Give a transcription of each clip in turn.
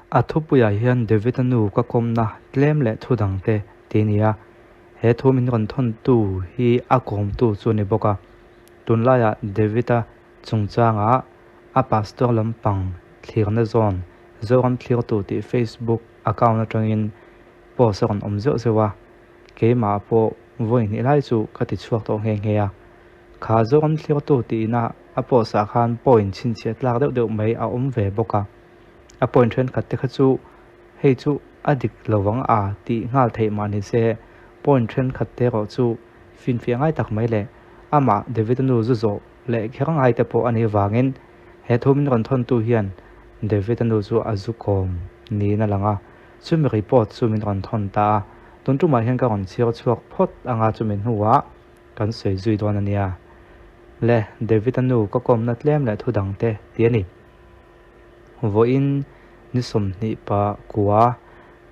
A thupuiah hian David-a nu ka kawmna tlem leh thu dangte ti a ni a, he thu min rawn thawntu hi a kawmtu chu a ni bawk a. Tunlaiah David-a chungchangah a pastor lampang thlirna zawn Zoram Thlirtu tih Facebook account atangin post a rawn awm zeuh zeuh a, keimah pawh vawi hnih lai chu ka ti chhuak tawh nghe nghe a. Kha Zoram Thlirtu tihna a post ah khan point chhinchhiah tlak deuh deuh mai a awm ve bawk a. A point thenkhat te kha chu hei chu a dik lo vang a tih nghal theih mah ni se, point thenkhat te erawh chu finfiah ngai tak mai leh amah David-a nu zu zawh leh kher ngai te pawh a nih vangin he thu min rawn thawntu hian David-a nu chu a zu kawm niin a lang a, chumi report chu min rawn thawn ta a, tun tumah hian ka rawn chhiar chhuak phawt anga chumi hnuah kan sawi zui dawn a nia. Le David-a nu ka kawmna tlem leh thu dang te ti a ni. Vawiin ni 24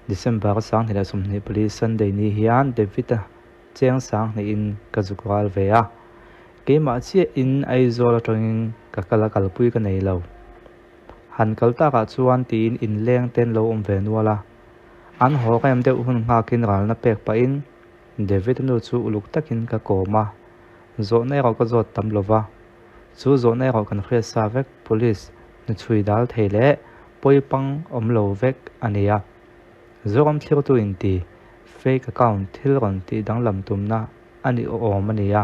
December 2024 Sunday ni hian David-a cheng sanghnihin ka zuk ral ve a. Keimah chiahin Aizawl atangin ka kal a kalpui ka nei lo. Han kal takah chuan tiin inleng te an lo awm ve nual a. An haw rem deuh hun nghakin ralna pek pahin David-a nu chu uluk takin ka kawm a. Zawhna erawh ka zawt tam lova. Chu zawhna erawh kan hriat sa vek police hnuchhui dal thei leh pawipang awm lo vek a ni a. Zoram thlirtu inti fake account thil rawn tih danglam tumna a ni awm a ni a.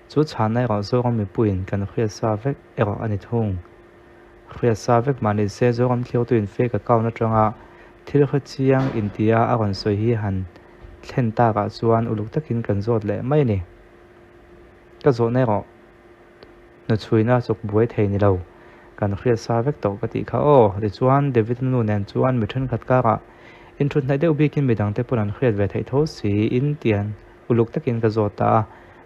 Chu chhanna erawh Zoram mipuiin kan hriat sa vek erawh a ni thung. Hriat sa vek mah ni se Zoram thlirtuin fake account atanga thil hre chiang intia a rawn sawi hi han thlen takah chuan uluk takin kan zawt leh mai a ni. Ka zawhna erawh hnuchhuina chawk buai thei ni lo, kan hriat sa vek tawh ka tih kha aw. Tichuan David nu nen chuan mi thenkhat karah inthut hnaih deuh bikin midang te pawn an hriat ve theih tho si in tian uluk takin ka zawt ta a,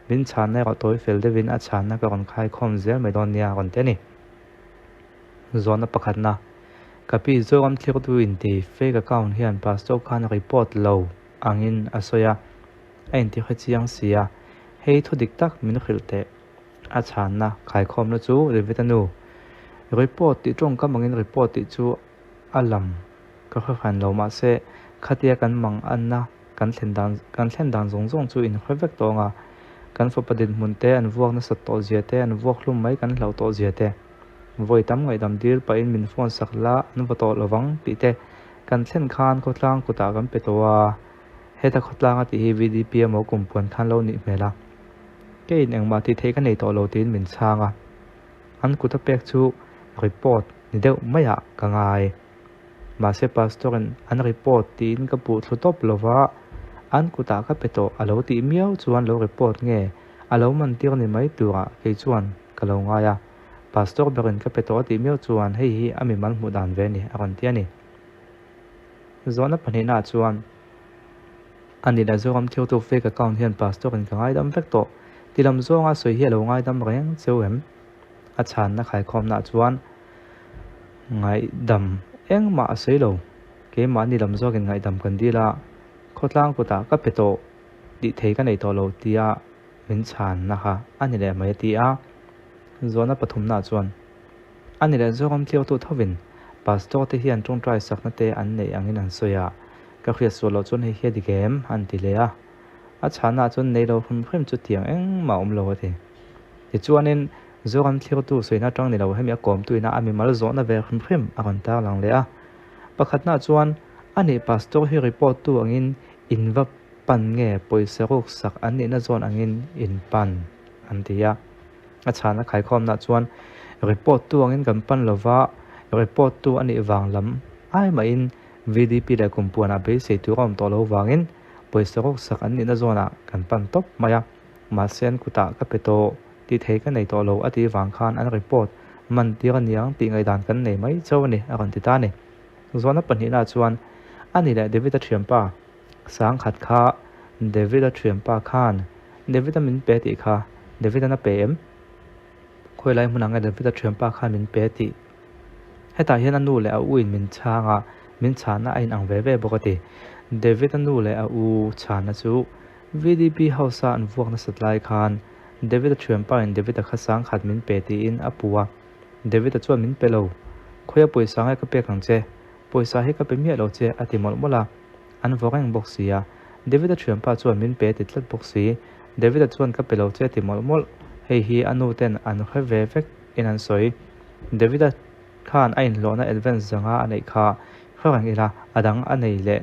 min chhanna erawh tawi fel deuhin a chhanna ka rawn khaikhawm zel mai dawn nia a rawn ti a ni. Zawhna pakhatna, Ka pi Zoram Thlirtu inti fake account hian Pastor khan report lo angin a sawi a, A intihre chiang si a, hei thu dik tak min hrilh teh. A chhanna khaikhawmna chu Riveta nu. Report tih tawngkam angin report tih chu a lam ka hre hran lo mahse khatia kan mang anna kan thlen dan kan thlen dan zawng zawng chu inhre vek tawh anga kan fapa dinhmun te an vuak nasat tawh zia te an vuak hlum mai kan hlauh tawh zia te vawi tam ngaihdam dil pahin min phone sak la an va tawh lovang tih te kan thlen khan khawtlang kutah kan pe tawh a. Heta khawtlang a tih hi VDP emaw kum puan khan lo nih hmel a, keiin engmah tih theih ka nei tawh lo tiin min chhang a, an kut a pek chu report ni deuh maiah ka ngai. Mahse pastor in an report tiin ka puh thlu tawp lova, an kutah ka pe tawh a lo tih miau chuan lo report nge a lo man tir ni mai turah kei chuan ka lo ngai a, pastor berin ka pe tawh a tih miau chuan hei hi a mimal hmuh dan ve a ni a rawn ti a ni. Zawhna pahnihnaah chuan a ni leh Zoram Thiltu fake account hian pastor in ka ngaidam vek tawh ti lam zawnga sawi hi a lo ngaidam reng cheu em? A chhanna khaikhawmnaah chuan ngaihdam engmah a sawi lo, keimahni lam zawkin ngaihdam kan dil a, khawtlang kutah ka pe tawh tih thei ka nei tawh lo tia min chhanna kha a ni leh mai a ti a. Zawhna pathumnaah chuan. A ni leh Zoram Tliautu thovin Pastor te hian tawngtai sakna te an neih angin an sawi a, ka hriat sual loh chuan hei hi a dik em? an ti leh a. A chhanah chuan nei lo hrim hrim chu tiang engmah a awm lo a ti. Tichuanin Zoram Tliautu sawina atang ni lo hemi a kawmtuina a mimal zawhna ve hrim hrim a rawn tarlang leh a. Pakhatnaah chuan a nih Pastor hi report tu angin in va pan nge pawisa ruk sak an nihna zawn angin in pan an ti a. A chhana khaikhawmna chuan report tu angin kan pan lova, report tu a nih vang lam ai mahin VDP leh kumpuanah beisei tur a awm tawh lo vangin pawisa rawk sak an nihna zawnah kan pan tawp mai a, mahse an kutah ka pe tawh tih thei ka nei tawh lo a tih vang khan an report man tir a niang tih ngaihdan kan nei mai chauh a ni a rawn ti ta a ni. Zawhna pahnihna chuan a ni leh David-a thianpa Sangkhat kha David-a thianpa khan David-a min pe tih kha David-a'n a pe em? Khawilai hmunah nge David-a thianpa khan min pe tih? Hetah hian a nu leh a u in min chhang a, min chhahna a inang ve ve bawk a ti. David-a nu leh a u chhahna chu VDP House-a an vuak nasat lai khan David-a thianpa in David-a kha sangkhat min pe tiin a pu a, David-a chuan min pe lo. Khawia pawisa nge ka pek ang che? Pawisa hi ka pe miah lo che a ti mawlh mawlh a, an vaw reng bawk si a. David-a thianpa chuan min pe ti tlat bawk si. David-a chuan ka pe lo che a ti mawlh mawlh. Hei hi a nu ten an hre ve vek in an sawi. David-a khan a inhlawhna advance zanga a neih kha hre reng ila a dang a nei leh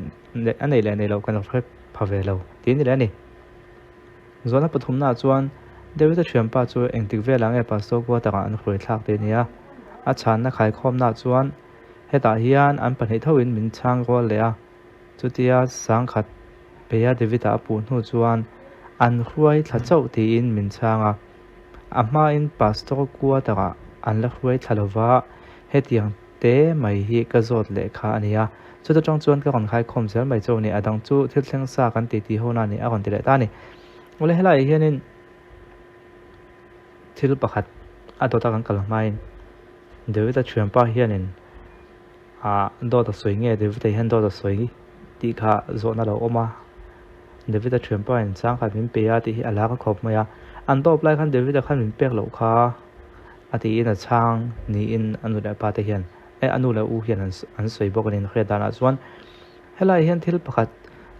a nei leh nei loh kan hre pha ve lo tih a ni leh a ni. Zawhna pathumnaah chuan David-a thianpa chu engtik velah nge Pastor quarter ah an hruai thlak tih a ni a. A chhanna khaikhawmnaah chuan hetah hian an pahnih thoin min chhang rual leh a. Chutia sangkhat peia David-a a puh hnu chuan an hruai thla chauh tiin min chhang a. A hmain Pastor quarter ah an la hruai thla lova, hetiang te mai hi ka zawt leh kha a ni a. Chuta tang chuan ka rawn khaikhawm zel mai chauh a ni. A dang chu thil thleng sa kan tih tih ho na a ni a rawn ti leh ta a ni. Awle helaiah hianin thil pakhat a dawt a kan kal hmain David-a thianpa hianin ah dawt a sawi nge David-a hian dawt a sawi tih kha zawhna lo awm a. David-a thianpa in changkhat min pe a tih hi a lar khawp mai a. An dawp lai khan David-a khan min pek loh kha. A tiin a chhang niin a nu leh pa te hian eh a nu leh u hian an sawi bawk a ni hriat danah chuan helai hian thil pakhat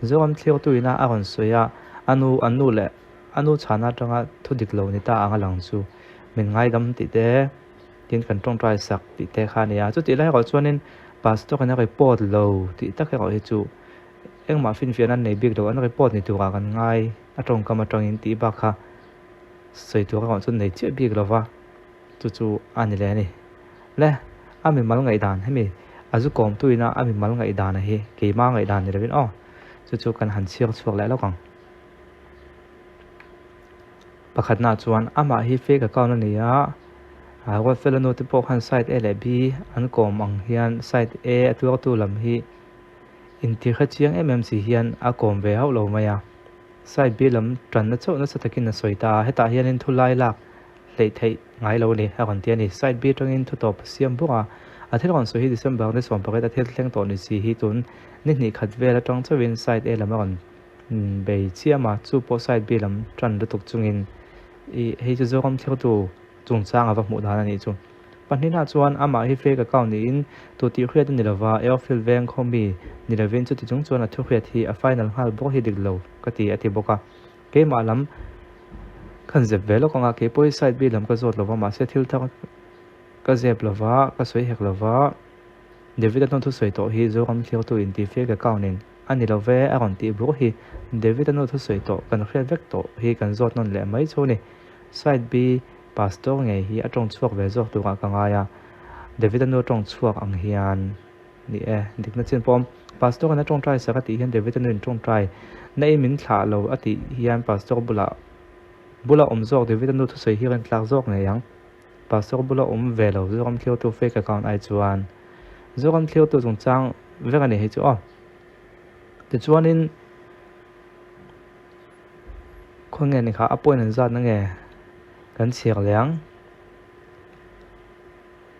Zoram thliartu ina a rawn sawi a, a nu an nu leh a nu chhana atanga thu dik lo ni ta ang a lang chu min ngaidam tih te tin kan tawngtai sak tih te kha a ni a, chutih lai erawh chuanin pastor in a report lo tih tak erawh hi chu engmah finfiahna an nei bik lo an report ni turah kan ngai a tawngkam atangin tih bak kha. Sawi tur erawh chu nei chiah bik lova, chu chu a ni leh a ni. Le, a mimal ngaihdan hemi a zu kawmtu ina a mimal ngaihdana hi keima ngaihdan ni lovin aw, chu chu kan han chhiar chhuak leh lawk ang. Pakhatna chuan amah hi fake account a ni a, Ruatfela nu te pawh khan side A leh B an kawm ang hian side A a tuartu lam hi intihre chiang em em si hian a kawm ve hauh lo mai a. Side B lam tanna chauh nasa takin a sawi ta a, hetah hianin thu lai lak hleih theih ngai lo a ni, a rawn ti a ni. Side B atangin thu tawp a siam bawk a, a thil rawn sawi hi December ni 18 a thil thleng tawh ni si hi tun ni hnih khat vel atang chauhin Side A lam a rawn bei chiam a, chu pawh Side B lam tan lutuk chungin i hei chu Zoram thlertu chungchang a va hmuh dan a nih chu. Pahnihna chuan amah hi fake account niin tu tih hriat a ni lova, Airfield veng khaw mi ni lovin chuti chung chuan a thuhriat hi a final nghal bawk hi dik lo ka ti a ti bawk a. Keimah lam khan zep ve lawk ang a, keipawh hi side B lam ka zawt lova mahse thil thar ka zep lova, ka sawi hek lova, David-a hnu thusawi tawh hi Zoram thliartu inti fake account in a ni love a rawn tih bur hi David-a nu thusawi tawh kan hriat vek tawh hi kan zawt nawn leh mai chu a ni. Side B Pastor ngei hi a tawng chhuak ve zawk turah ka ngai a, David-a nu tawng chhuak ang hian ni e, dikna chin pawh awm. Pastor in a tawngtai sak a tih hian David-a nu in tawngtai na in min thlah lo a tih hian Pastor bulah bula awm zawk David-a nu thusawi hi rawn tlak zawk ngei ang. Pastor bula awm ve lo Zoram thliartu fake account ai chuan Zoram thliartu chungchang vek a ni hei chu aw. Tichuanin Khaw nge ni kha a point an zat na nge kan chhiar leh ang.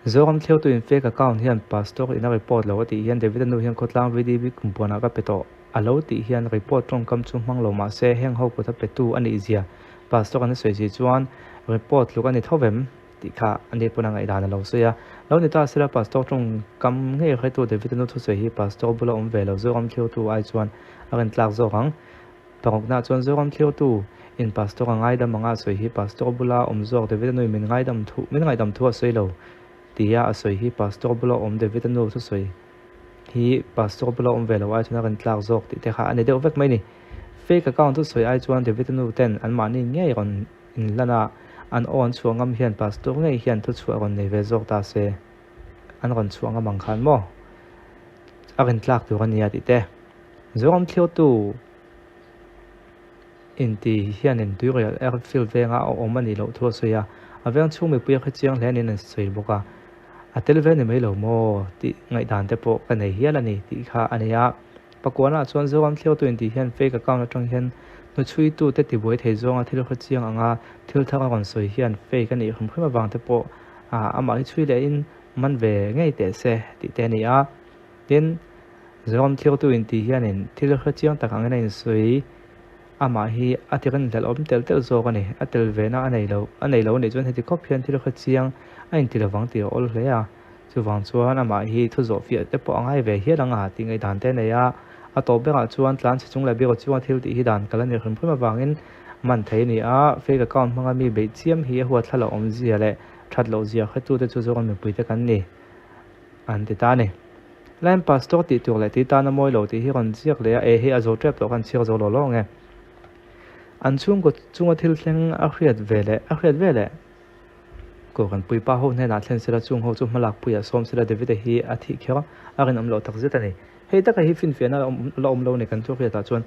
Zoram Thleutu in fake account hian pastor in a report lo a tih hian David-a nu hian khawtlang VDB kumpuanah ka pe tawh a lo tih hian report tawngkam chu hmang lo mah se heng ho kut a petu a nih zia pastor an a sawi si chuan report tluk a ni tho vem tih kha a ni pawn a ngaihdan a lo sawi a. Lo ni ta sela pastor tawngkam ngei hretu David-a nu thusawi hi pastor bula awm ve lo Zoram Thleutu ai chuan a rintlak zawk ang. Parukna chuan Zoram thliartu in Pastor a ngaidam anga a sawi hi Pastor bula awm zawk David-a nu in min ngaidam thu min ngaihdam thu a sawi lo tia a sawi hi Pastor bula awm David-a nu thusawi hi Pastor bula awm ve lo ai chuan a rawn tlak zawk tih te kha a ni deuh vek mai ni. Fake account thusawi ai chuan David-a nu ten anmahni ngei rawn inlan a, an aw an chhuah ngam hian Pastor ngei hian thuchhuah rawn nei ve zawk ta se an rawn chhuah ngam ang khan maw a rawn tlak tur a nia tih te. Zoram thliartu inti hianin Tuirial Airfield venga a awm a nih loh thu a sawi a, a veng chhung mipui a hrechiang hle niin an sawi bawk a, a tel ve ni mai lo maw tih ngaihdan te pawh ka nei hial a ni tih kha a ni a. Pakuanah chuan Zoram thliartu inti hian fake account atang hian hnuchhuitu te tibuai thei zawnga thil hrechiang anga thil thar a rawn sawi hian fake a nih hrim hrim avang te pawh amah hi chhui lehin man ve ngei teh se tih te a ni a. Tin, Zoram thliartu intih hianin thil hrechiang tak angin a insawi. Amah hi a ti rinhlelh awm telh telh zawk a ni. A tel vena a nei lo, a nei lo a nih chuan heti khawp hian thil hrechiang a inti lovang tih a awl hle a. Chuvang chuan amah hi thu zawh fiah te pawh a ngai ve hial ang a tih ngaihdan te a nei a. A tawp berah chuan tlan chhe chung leh biru chunga thil tih hi dan kal a ni hrim hrim avangin man thei a ni a. Fake account hmanga mi beih chiam hi a huat thla loh awmzia leh that loh zia hretute chu Zoram mipuite kan ni an ti ta a ni. Line Pastor tih tur leh tih tan a mawi lo tih hi rawn ziak leh a, e hei a zo tep tawh khan chhiar zo lo lo ang e. An chhungkaw chunga thil thleng a hriat ve leh a hriat ve leh ko kan puipa ho hnenah thlen sela chung ho chu hmalak puiah sawm sela David-a hi a thih kher a rinawm loh tak zet a ni. Hei taka hi finfiahna la awm lo a ni kan thu hriatah chuan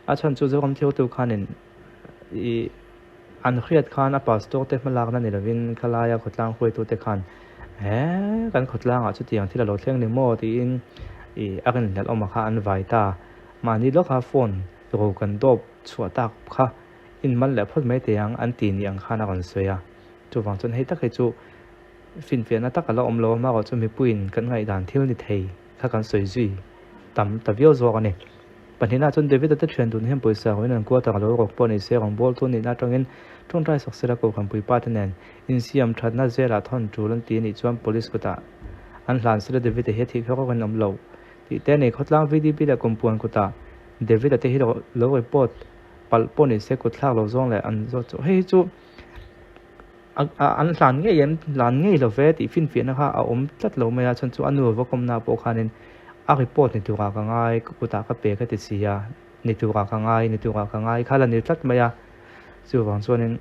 a chhan chu Zoram Thiltu khanin i An hriat khan a pastor te hmalakna ni lovin khalaia khawtlang hruaitute khan he kan khawtlangah chutiang thil a lo thleng ni maw tiin ih a rinhlelh awm a kha an vai ta. Mahni lawka phone ro kan dawp chhuah tak kha inman leh phawt mai teh ang an ti ni ang khan a rawn sawi a. Chuvang chuan hei tak hi chu finfiahna tak a la awm lo a, amaherawhchu mipuiin kan ngaihdan thil ni thei kha kan sawi zui tam ta viau zawk a ni. Pahnihna chuan David-a te thian dun hian pawisa ruin an quarter a lo rawk pawh ni se, rawngbâwl chu nihna atangin tawngtai sak sela kohhran puipa te nen insiam thatna zelah thawn tul an ti anih chuan police kutah an hlan sela David-a hi a thih kher awk in awm lo tih te a nei. Khawtlang VDP leh Kumpuan kutah David-a te hi lo report palh pawh ni se kut thlak lo zawng leh an zawt chu hei hi chu an hlan ngei em hlan ngei lo ve tih finfiahna kha a awm tlat lo mai a chhan chu a nu va kawmna pawh khanin a report ni turah ka ngai ka kutah ka pe ka ti si a ni turah ka ngai ni turah ka ngai kha la ni tlat mai a chuvang chuanin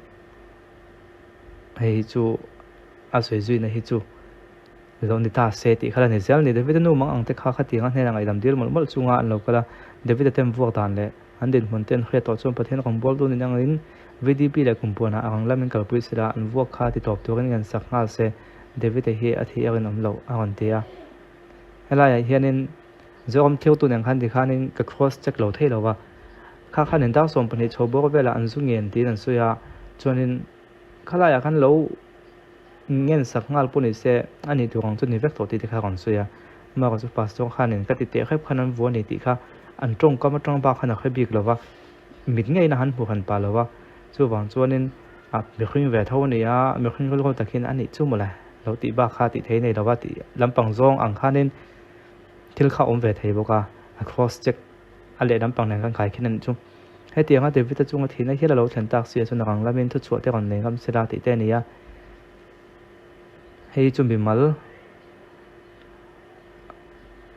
hei hi chu a sawi zuina hi chu lo ni ta se tih kha la ni zel a ni David-a nu mang ang te kha khatiang a hnenah ngaihdam dil mawlh mawlh chunga an lo kal a David-a ten vuak dan leh An dinhmun te an hriat tawh chuan Pathian rawngbâwl dun in angin VDP leh Kumpuanah a rang lamin kalpui sela an vuak kha ti tawp turin ngen sak nghal se, David-a hi a thih erin awm loh a rawn ti a. Helaiah hianin Zoram thiltu nen khan tikhanin ka cross check lo thei lo va, kha khanin dar 12 chho bawr velah an zu ngen tiin an sawi a, chuanin khalaiah khan lo Ngen sak nghal pawh ni se, a nih tur ang chu ni vek tawh tih te kha a rawn sawi a. Amaherawh chu Pastor khanin ka ti teh hrep khan an vua ni tih kha an tawngkam atang bak khan a hre bik lo va, mit ngeiin a han hmu han pah lo va. Chuvang chuanin a mihring ve tho a ni a, mihring rilru takin a nih chu mawle lo tih bak kha tih thei nei lo va tih lampang zawng ang khanin thil kha a awm ve thei bawk a, a cross check a leh lampang nen kan khai khin a nih chu. Hetianga David-a chunga thihna hial a lo thlen tak si a chuan a rang lamin thuchhuah te rawn nei ngam sela tih te a ni a. Hei chu mimal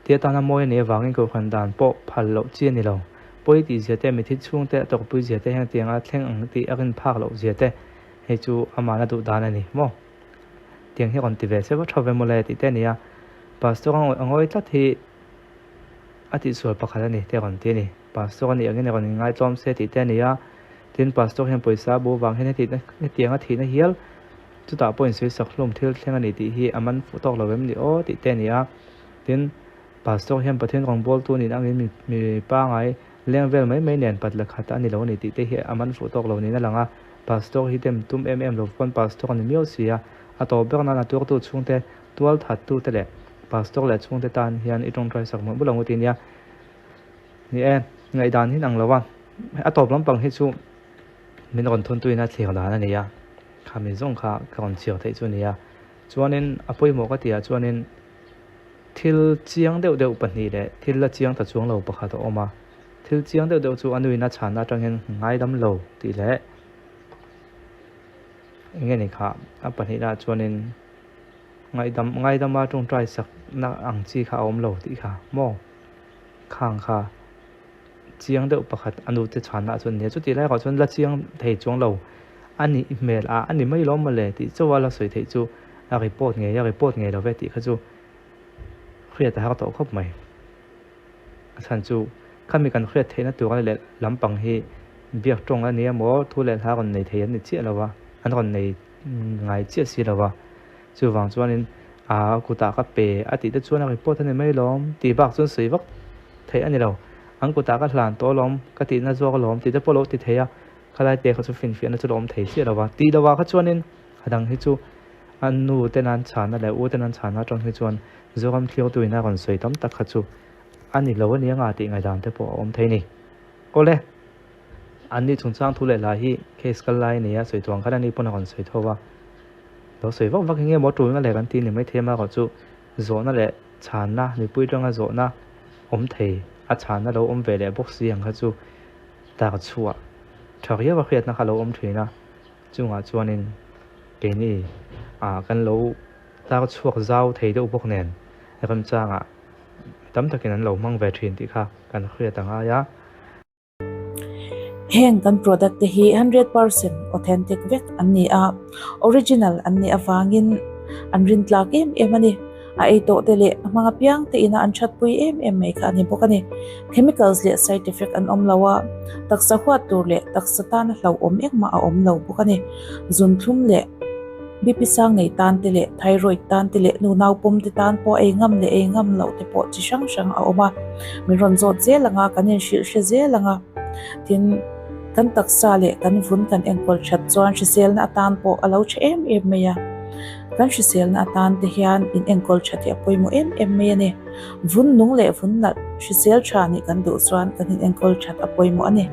tia tana mawi a nih avangin kohhran dan pawh phal loh chi a ni lo. Pawi tih zia te, mithi chhungte a tawkpui zia te heng tianga thleng ang tih a rin phak loh zia te hei chu amahna duh dan a ni maw? Tiang hi rawn ti ve se va tha ve mawle tih te a ni a. Pastor a ngawi tlat hi a tihsual pakhat a ni te rawn ti a ni. Pastor a nih angin a rawn inngai tlawm se tih te a ni a, tin Pastor hian pawisa a bu vang hian heti hetianga thihna hial chutah pawh insawisak hlawm thil thleng a ni tih hi a man fuh tawk lo em ni aw tih te a ni a, tin Pastor hian Pathian rawngbawltu nih angin mi mi pangai leng vel mai mai nen pat la khat a ni lo a ni tih te hi a man fuh tawk lo niin a lang a, Pastor hi dem tum em em lo pawn Pastor a ni miau si a, a tawp ber nan a tuartu chhungte tual thattu te leh Pastor leh chhungte tan hian i tawngtai sak mawlh mawlh ang u tih nia. Ni e, ngaihdan hi nang lo a, a tawp lampang hi chu min rawn thawntuin a thlir dan a ni a, kha mi zawng kha ka rawn chhiar theih chu a ni a. Chuanin a pawimawh ka tihah chuanin thil chiang deuh deuh pahnih leh thil la chiang ta chuang lo pakhat a awm a, thil chiang deuh deuh chu a nuin a chhanna atang hian ngaidam lo tih leh eng nge ni kha a pahnihnaah chuanin ngaihdam ngaidama tawngtai sakna ang chi kha a awm lo tih kha maw? Khang kha chiang deuh pakhat a nute chhanna chuan nia chutih lai erawh chuan la chiang thei chuang lo a nih hmel a a ni mai lawm mawle tih chauha la sawi theih chu a report ngei a report ngei lo ve tih kha chu hriat a har tawh khawp mai a chhan chu khami kan hriat theihna tura leh lampang hi biak tawng a nia maw thu leh hla rawn nei thei an ni chiah lo va an rawn nei ngai chiah si lo va chuvang chuanin A kutah ka pe a tih te chuan a report a ni mai lawm tih bak chuan sawi vak theih a ni lo. An kutah ka hlan tawh alawm, ka tihna zawk alawm tih te pawh lo ti thei a, khalai te kha chu finfiahna chu la awm thei chiah lo va. Tih lovah kha chuanin a dang hi chu a nu ten an chhana leh u ten an chhana atang hi chuan Zoram thliartuin a rawn sawi tam tak kha chu a ni lo a ni anga tih ngaihdan te pawh a awm thei a ni. Awle, anni chungchang thu leh hla hi case kal lai a ni a, sawi tuang khan ani pawn a rawn sawi tho va. Lo sawi vak vak hi nge maw tulna leh kan ti ni maithei a, amaherawhchu. Zawhna leh chhanna, mipui atanga zawhna awm thei, a chhanna lo awm ve leh bawk si ang kha chu tar chhuah tha riau a hriatna kha lo awm thin a. Chungah chuanin keini ah kan lo tar chhuak zau thei deuh bawk nen remchangah tam takin an lo hmang ve thin tih kha kan hriat a ngai a. Heng kan product te hi 100% authentic vek an ni a, original an nih avangin an rintlak em em a ni. A ei tawh te leh a hmang apiang te ina an thatpui em em mai kha a ni bawk a ni. Chemicals leh side effect an awm lo a, taksa huat tur leh taksa tana hlauhawm engmah a awm lo bawk a ni. Zunthlum leh BP sang nei tan te leh thyroid tan te leh nu naupawm te tan pawh ei ngam leh ei ngam loh te pawh chi hrang hrang a awm a, min rawn zawt zel ang a, kan inhrilh hre zel ang a. Tin, kan taksa leh kan vun kan enkawl that chuan hriselna atan pawh a lo tha em em mai a. Kan hriselna atan te hian in enkawl that hi a pawimawh em em mai a ni. Vun nung leh vun nalh hrisel tha nih kan duh chuan kan in enkawl that a pawimawh a ni.